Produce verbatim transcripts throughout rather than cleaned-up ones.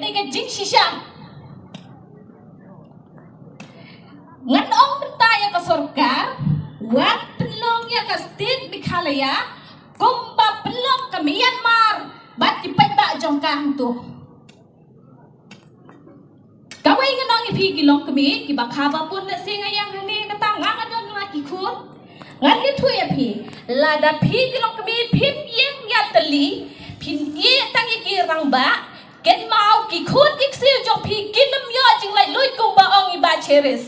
Ïa ka jingshisha. Ngan ong mynta ïa ka sorkar, wat pynlong ïa ka state Meghalaya kumba pynlong ka Myanmar bad ki paidbah jong ka hangto. Kawei ngan ong ïa phi ki longkmie kiba kha ba pun na sing ayang hane kata nga nga don la ki khun. Ngan ïathuh ïa phi, lada phi ki longkmie phim ïeng ïa tylli, phin ïeh tang ïa ki rangbah, kynmaw ki khun ki ksiew jong phi kin ym ïoh jinglaitluid kumba ong i Bah Cheris.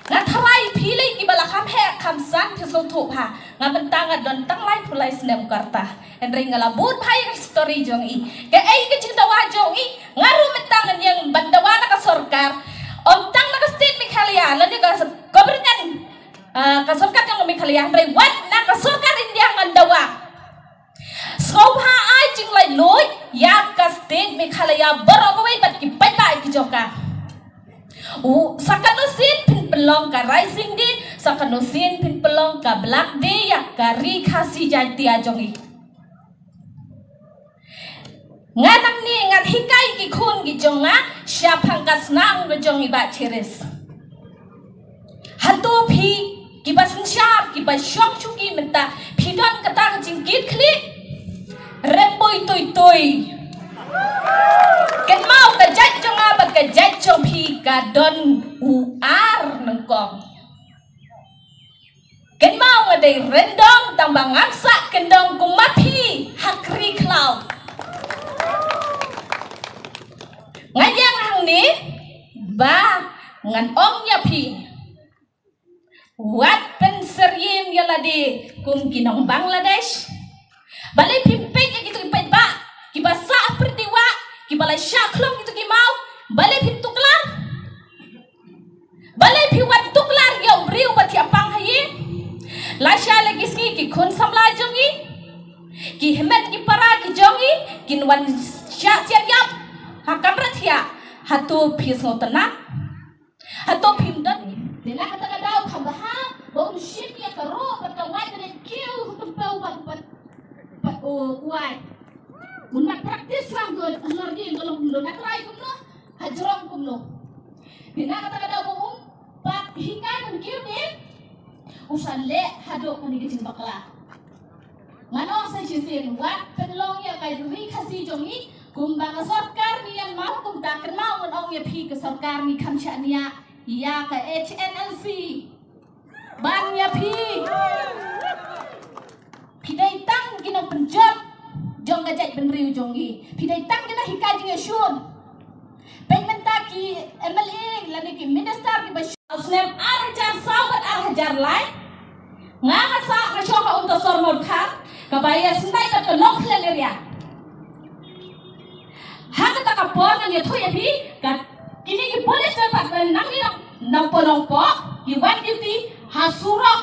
Nga tharai phi lei kiba la kham heh kham san phi sngewthuh bha. Nga mynta nga don tang laiphew lai snem ka rta. Hynrei nga la bud bha ïa ka story jong i. Kaei ka jingdawa jong i, nga ruh mynta ngan ïeng ban dawa na ka sorkar. Ym tang na ka state Meghalaya lane ka government, ah, ka sorkar jong Meghalaya, hynrei wat na ka sorkar India ngan dawa. Sngewbha ai jinglaitluid ïa ka state Meghalaya baroh kawei bad ki paidbah ki jong ka. U, sa katno sien phin pynlong ka Rising Day, sa katno sien phin pynlong ka Black Day ïa ka Ri Khasi Jaintia jong i. Nga nangne ngan hikai ki khun ki jong nga shaphang ka snam ka jong i Bah Cheris. Hato phi kiba synshar kiba shong shuki mynta phi don kata ka jingkitkhlieh? Rem bui tui tui. Kynmaw ka jait jong nga bad ka jait jong phi ka don u ar nyngkong. Kynmaw nga dei ryndong tang ba ngam sah kyndong kum ma phi ha kri khlaw. Nga ïeng hangne ba ngan ong ïa phi. Wat pynsyriem ïa lade kum ki nong Bangladesh. Balei phim peit ïa kitu ki paidbah kiba sah pyrdi wah kiba la shah khlong kitu ki maw? Balei phim tuklar? Balei phi wan tuklar ïa u briew ba thiah pang ha ïing? Lashai la ki sngi ki khun samla jong i, ki hynmen ki para ki jong i kin wan shah siat ïap ha kamra thiah. Hato phi sngewtynnat? Hato phim don? Dei na kata ka daw kaba ha ba um shim ïa ka roh bad ka wai ka dei kiew ha tympew bad bad bad u wai. Un mat practice lang tu halor ding ka long kumno, na trai kumno, ha jrong kumno. Dei na kata ka daw ba um pat hikai ban kiew ding. U sa leh haduh kane ka jingbakla. Ngan ong sa shisien wat pynlong ïa ka Ri Khasi jong i kumba ka sorkar Myanmar kumta. Kynmaw ngan ong ïa phi ka sorkar ngi kham shaniah ïa ka H N L C. Ban ïa phi. Phi dei tang ki nongpynjot jong ka jaitbynriew jong i. Phi dei tang ki nonghikai jingïashun. Peit mynta ki M L A lane ki minister kiba shu. Snem ar hajar saw bad ar hajar lai. Nga nga sah nga shong ha Umtasor Mawkhar kaba ïa sngewdei bad ka Nongkhlem area. Ha kata ka por ngan ïathuh ïa phi ka kine ki police ka pat nang ni nang nang po nong po ki wan duty ha surok.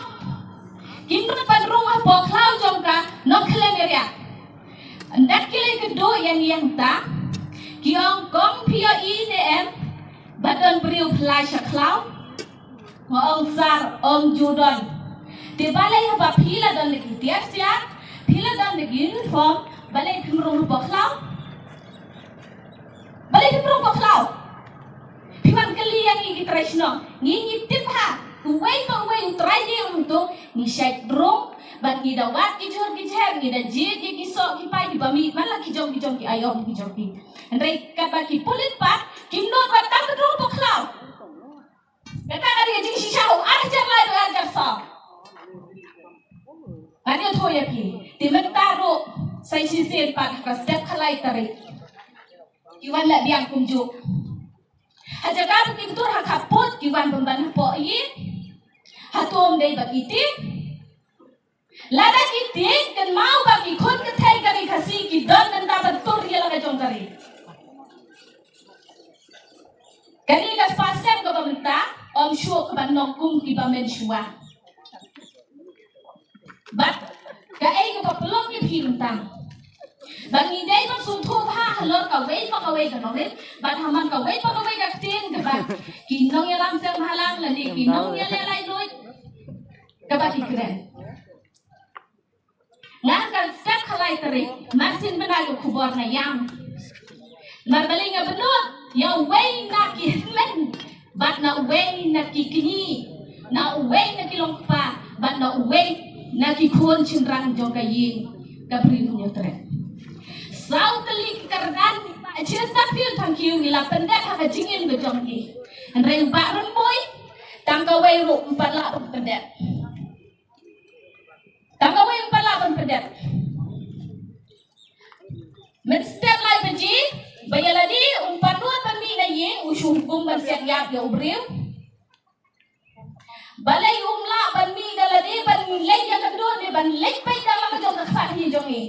Kim rut ban rung ha po khlaw jong ka Nongkhlem area. Ndat ki lei kynduh ïa ngi ïa ta ki ong kong phi ïohi ne em ba don briew phi la sha khlaw. Nga ong sir, ym ju don. Te balei haba phi la don da ki tiar siar, phi la don da ki uniform, balei phim rung hapoh khlaw? Balei phim rung hapoh khlaw? Phi wan kylli ïa ngi ki trai shnong. Ngi ngi tip ha uwei pa uwei u trai ne um tu ngi shait rung bad ngi da wad ki jhur ki jher, ngi da jied ïa ki soh ki pai kiba mih man la ki jong ki jong ki aiom ki jong ki. Hynrei katba ki pulit pat kim nud wat tang ban rung hapoh khlaw. Kata ka dei ka jingshisha u ar hajar lai bad ar hajar saw. Ngan ïathuh ïa phi. Te mynta ruh sa shisien pat ha ka step khatlai tarik. Ki wan leh biang kumjuh. Ha jaka ba ki ktur ha ka put ki wan pynban hapoh ïing. Hato ym dei ba ki tieng? Lada ki tieng kynmaw ba ki khun kynthei ka Ri Khasi ki don mynta ban tur ïa la ka jong ka ri. Kane ka spah snem kaba mynta ym shuh kaba nong kum kiba mynshuwa. Bad kaei kaba pynlong ïa phi mynta ba ngi dei ban sngewthuh bha halor kawei pa kawei ka nongrim bad ha man kawei pa kawei ka ktien kaba ki nongïalam seng bhalang lane ki nongïaleh laitluid kaba ki kren. Ngan kan step khalai tarik, mar sien bnai ka khubor na ïam. Mar balei nga bynnud ïa uwei na ki hynmen, bad na uwei na ki kñi, na uwei na ki longkpa, bad na uwei na ki khun shynrang jong ka ïing ka Bri Hynñiewtrep. Saw tylli ki kyrdan, jied sa phi thank you, ngi la pyndep ha ka jingim ka jong ngi. Hynrei u Bah Rymbui, tang kawei ruh ym pat lah ban pyndep. Tang kawei ym pat lah ban pyndep. Mynstep lai baje ba ïa lade um pat nud ban mih na ïing, u shu hukum ban siat ïap ïa u briew. Balei um lah ban mih da lade ban leit ïa ka kynduh ne ban leit peit da la ka jong ka kpat hi jong ngi.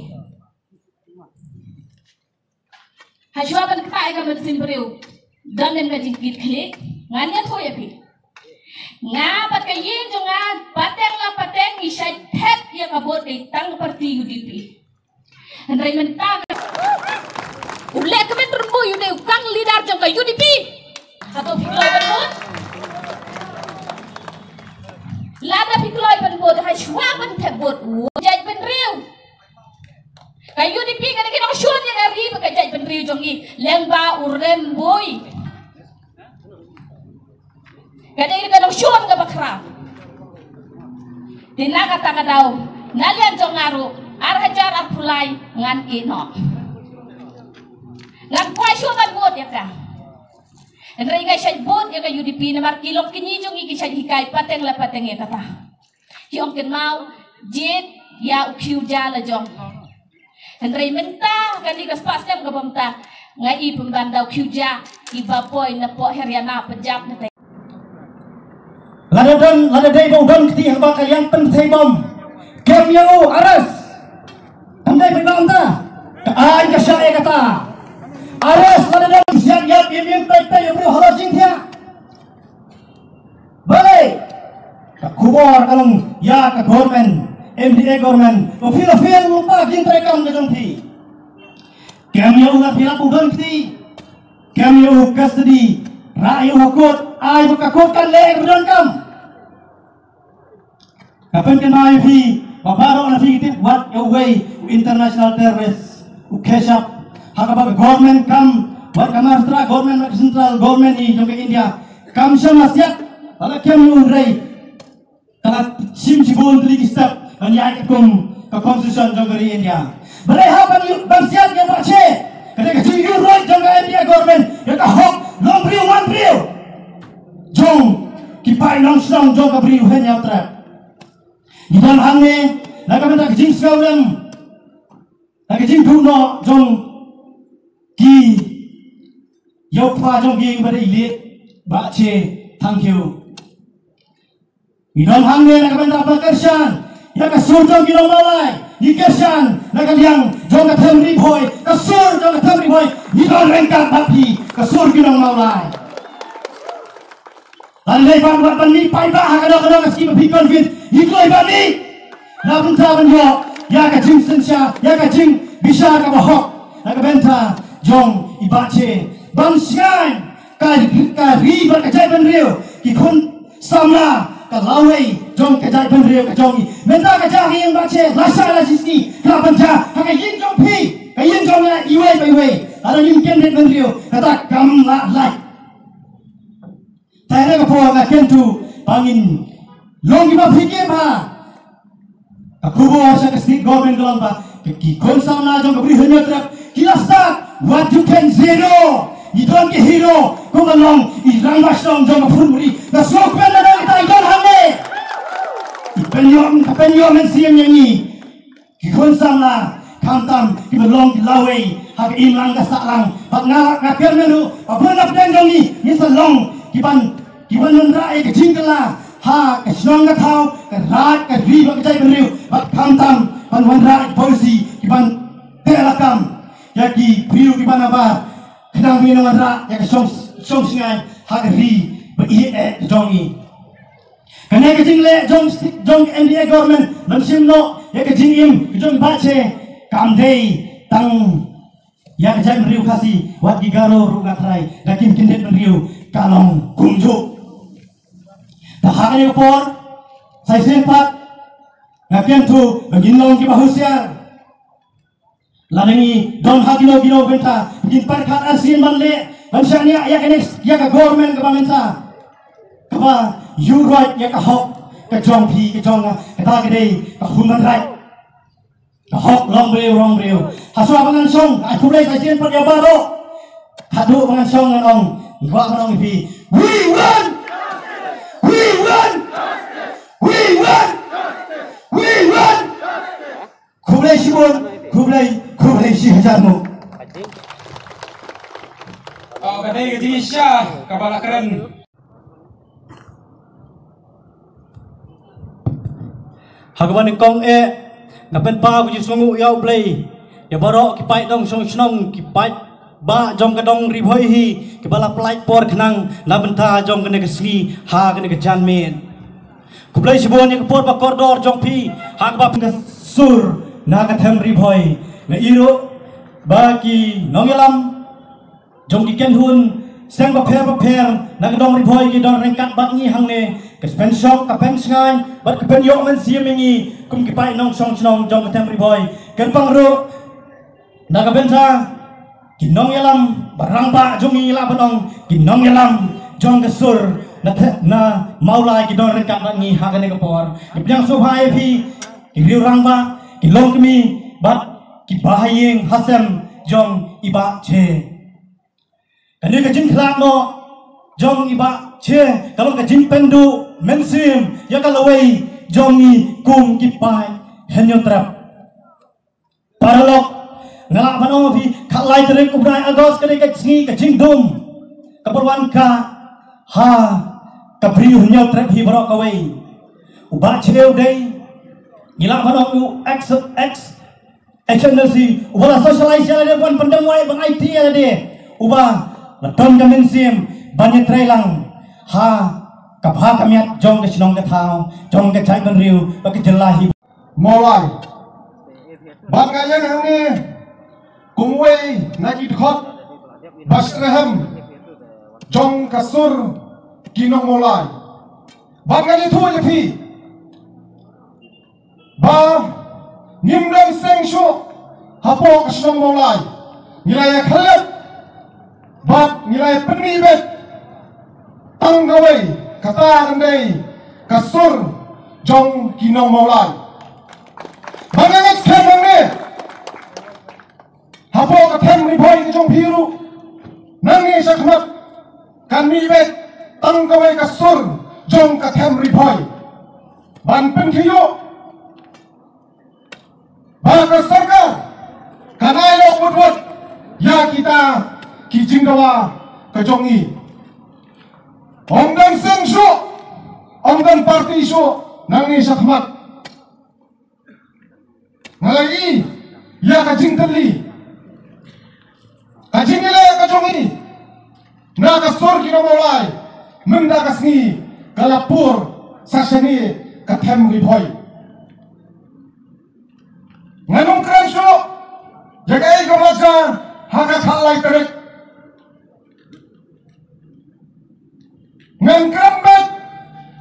Hashwa ban ktai ka mynsiem briew, don lem ka jingkit khlieh. Ngan ïathuh ïa phi. Nga bad ka ïing jong nga, pateng la pateng, ngi shait thep ïa ka vote dei tang ka party U D P. Hynrei mynta u leh kmen Rymbui u dei u kang leader jong ka U D P. Hato phi kloi ban vote? Lada phi kloi ban vote, hashwa ban thep vote u jaitbynriew. Ka U D P ka dei ka nongshun ïa ka ri bad ka jaitbynriew jong ngi. Lyngba u Rymbui ka dei ka nongshun kaba khraw. Te na kata ka daw, na liang jong nga ruh, ar hajar arphew lai ngan ïeh noh. Ngan kwah shuh ban vote ïa ka. Hynrei nga shait vote ïa ka U D P namar ki longkñi jong ngi ki shait hikai pateng la pateng ïa kata. Ki ong kynmaw jied ïa u khiew ja la jong. Hynrei mynta kane ka spah snem kaba mynta nga i pynban da u khiew ja kiba poi na poh Haryana, Punjab na tei. Lada don, lada dei ba u don kti haba ka liang pynthei bom, kem ïa u, arrest. Kam dei pynban ta ka aiñ ka shah ïa kata. Arrest lada don, siat ïap ïa mim peit peit ïa u briew halor jingthiah. Balei? Ka khubor ka long ïa ka government, M D A government, ba phi la fail lypa jingtrei kam ka jong phi. Kem ïa u lada phi lap u don kti, kem ïa u custody, rah ïa u ha court, ai ba ka court kan leh kaba donkam. Ka pynkynmaw ïa phi ba baroh na phi ki tip wat ïa uwei u international terrorist u Keshap, ha kaba ka government kam, wat ka Maharashtra government, wat ka central government i jong ka India kam shym la siat ba la kem ïa u, hynrei ka la shim shibun tylli ki step ban ïaid katkum ka constitution jong ka ri India. Balei hap ban ïa, ban siat ïa u Bah Che? Ka dei ka jingïuhroit jong ka India government ïa ka hok long briew man briew jong ki paid nongshong jong ka Bri Hynñiewtrep. Ngi don hangne na ka bynta ka jingsngewlem, na ka jingduh noh jong ki ïew kpa jong ki ba dei i lieh Bah Che Thangkhiew. Ngi don hangne na ka bynta ba kyrshan ïa ka sur jong ki nong Mawlai. Ngi kyrshan na ka liang jong ka them Ri Bhoi, ka sur jong ka them Ri Bhoi. Ngi don ryngkat bad phi ka sur ki nong Mawlai. Lada dei ban, ban, ban mih paidbah ha kano kano ka skim ba phi convince, ngi kloi ban mih. Na bynta ban ïoh ïa ka jingsynshar, ïa ka jingbishar kaba hok na ka bynta jong i Bah Che. Ban shngaiñ ka, ka ri bad ka jaitbynriew, ki khun samla ka lawei jong ka jaitbynriew ka jong ngi. Mynta ka jia ha ka ïing Bah Che, lashai lashisngi ka la pynjia ha ka ïing jong phi, ka ïing jong nga, iwei pa iwei. Lada ngim kyndit bynriew, kata kam lah lait. Te ha kane ka por nga kyntu ba ngin long kiba pyrkhat bha. Ka khubor sha ka state government ka long ba ki khun samla jong ka Bri Hynñiewtrep ki la start wat ju khein zero. Ngi don ki hero kumba long i rangbah shnong jong ka Phunmuri. Nga sngewkmen na kita i don hangne. I pynïoh, ka pynïoh mynsiem ïa ngi. Ki khun samla khamtam kiba long ki lawei ha ka imlang ka sahlang. Bad nga, nga kyrmen ruh ba bun na pdeng jong ngi ngin sa long kiban, kiban wanrah ïa ka jingkylla ha ka shnong ka thaw, ka raid, ka ri bad ka jaitbynriew. Bad khamtam ban wanrah ïa ki policy kiban teh lakam ïa ki briew kiba nabar khnang ba ngin wanrah ïa ka shong, shong shngaiñ ha ka ri ba ïeit eh ka jong ngi. Kane ka jingleh jong, jong M D A government ban shim noh ïa ka jingim ka jong Bah Che kam dei tang ïa ka jaitbynriew Khasi, wat ki Garo ruh nga tharai da kim kyndit bynriew ka long kumjuh. Te ha kane ka por sa shisien pat Nga kyntu ba ngin long kiba husiar. Lada ngi don ha kino kino bynta, ngin pyrkhat arsien ban leh, ban shaniah ïa kane, ïa ka government kaba mynta, kaba ïuhroit ïa ka hok ka jong phi, ka jong nga, kata ka dei ka human right. Ka hok long briew, long briew. Hashwa ba ngan shong, ai khublei sa shisien pat ïa baroh. Haduh ba ngan shong ngan ong, ngan kwah ban ong ïa phi, we want, we want, we want, we want. Khublei shibun, khublei, khublei shi hajar nguh. Oh, ka dei ka jingshisha kaba la kren. Ha kaba nyngkong eh, nga pynpaw ka jingsngewnguh ïa U Blei ïa baroh ki paid nongshong shnong, ki paidbah jong ka dong Ri Bhoi hi, kiba la pynlait por khnang na bynta jong kane ka sngi ha kane ka janmiet. Khublei shibun ïa ka por ba kordor jong phi ha kaba pynka sur na ka them Ri Bhoi. Nga ïohi ruh ba ki nongïalam jong ki kynhun seng bapher bapher na ka dong Ri Bhoi ki don ryngkat bad ngi hangne, ka pynshong, ka pynshngaiñ bad ka pynïoh mynsiem ïa ngi kum ki paid nongshong shnong jong ka them Ri Bhoi. Kyrpang ruh na ka bynta ki nongïalam ba rangbah jong ngi, lah ban ong ki nongïalam jong ka sur na the-, na Mawlai ki don ryngkat bad ngi ha kane ka por. Ngi pdiang sngewbha ïa phi ki riew rangbah, ki longkmie bad ki bahaïing hasem jong i Bah Che. Kane ka jingkhlad noh jong i Bah Che ka long ka jingpynduh mynsiem ïa ka lawei jong ngi kum ki paid Hynñiewtrep. Paralok, nga lah ban ong ïa phi, khatlai tarik u bnai August ka dei ka sngi ka jingdum kaba wan ka ha ka briew Hynñiewtrep hi baroh kawei. U Bah Che u dei, ngi lah ban ong u ex, ex H N L C, uba la socialize ïa lade, ban pyndem wai, ban aiti ïa lade, uba la don ka mynsiem ban ïatrei lang ha ka bha ka miat jong ka shnong ka thaw, jong ka jaitbynriew bad ka jylla hi. Mawlai. Bad nga ïeng hangne kum uwei na ki dkhot ba shitrhem jong ka sur ki nong Mawlai. Bad ngan ïathuh ïa phi ba ngim don seng shuh hapoh ka shnong Mawlai. Ngi la ïa khlem bad ngi la ïa pynmih beit tang kawei, kata kan dei ka sur jong ki nong Mawlai. Ba nga ngeit skhem hangne hapoh ka them Ri Bhoi ka jong phi ruh, nangne shakhmat kan mih beit tang kawei ka sur jong ka them Ri Bhoi ban pynkhih ïoh ba ka sorkar kan ai lok wut wut ïa kita ki jingdawa ka jong ngi. Ym don seng shuh, ym don party shuh nangne shakhmat. Nga la ïohi ïa ka jingtylli, ka jingïaleh ka jong ngi na ka sur ki nong Mawlai mynta ka sngi ka la pur sa shane ka them Ri Bhoi. Ngan ym kren shuh ïa kaei kaba la jia ha ka khatlai tarik. Ngan kren beit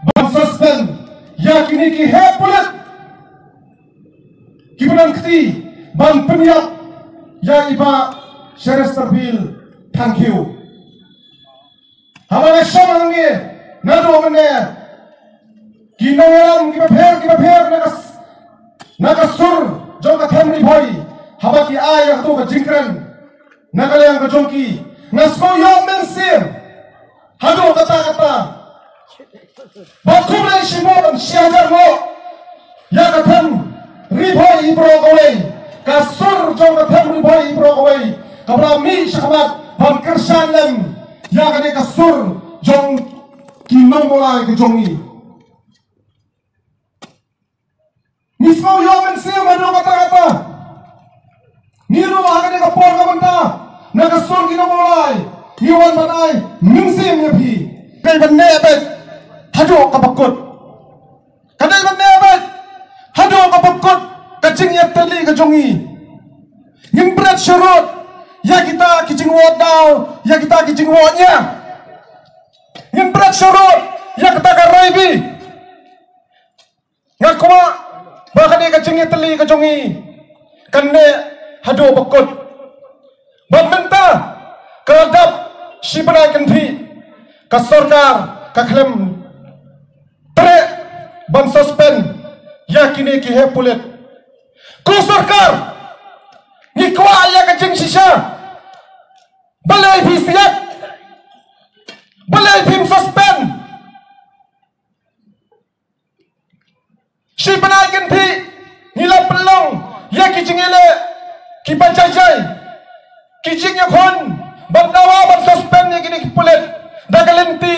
ban suspend ïa kine ki heh pulit kiba nang kti ban pynïap ïa i Bah Cheristerville Thangkhiew. Haba nga shong hangne naduh mynne, ki nongïalam kiba pher kiba pher na ka s-, na ka sur jong ka them Ri Bhoi, haba ki ai ïa kato ka jingkren na ka liang ka jong ki, nga sngew ïoh mynsiem haduh katta katta. Bad khublei shibun, shi hajar nguh ïa ka them Ri Bhoi hi baroh kawei, ka sur jong ka them Ri Bhoi hi baroh kawei, kaba la mih shakhmat ban kyrshan lem ïa kane ka sur jong ki nong Mawlai ka jong ngi. Ngi sngew ïoh mynsiem haduh katta katta. Ngi ruh ha kane ka por ka mynta na ka sur ki nong Mawlai ngi wan ban ai mynsiem ïa phi. Ka dei ban neh beit haduh kaba kut. Ka dei ban neh beit haduh kaba kut ka jingïatylli ka jong ngi. Ngin bret sharud ïa kita ki jingwad daw, ïa kita ki jingwad ñiah. Ngin bret sharud ïa kata ka raibi. Nga kwah ba tyngi tylli ka jong ngi kan neh haduh ba kut. Bad mynta ka la dap shi bnai kynthih, ka sorkar ka khlem treh ban suspend ïa kine ki heh pulit. Ko sorkar, ngi kwah ïa ka jingshisha. Balei phi siat? Balei phim suspend? Shi bnai kynthih ngi la pynlong ïa ki jingïaleh kiba jai jai, ki jingïakhun ban dawa ban suspend ïa kine ki pulit da ka lynti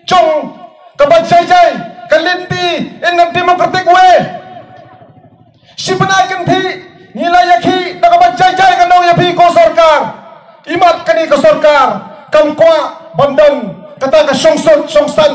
jong kaba jai jai, ka lynti in a democratic way. Shi bnai kynthih ngi la ïakhih da kaba jai jai, ka nong ïa phi ko sorkar. Imat kane ka sorkar kam kwah ban don kata ka shongsut shongsan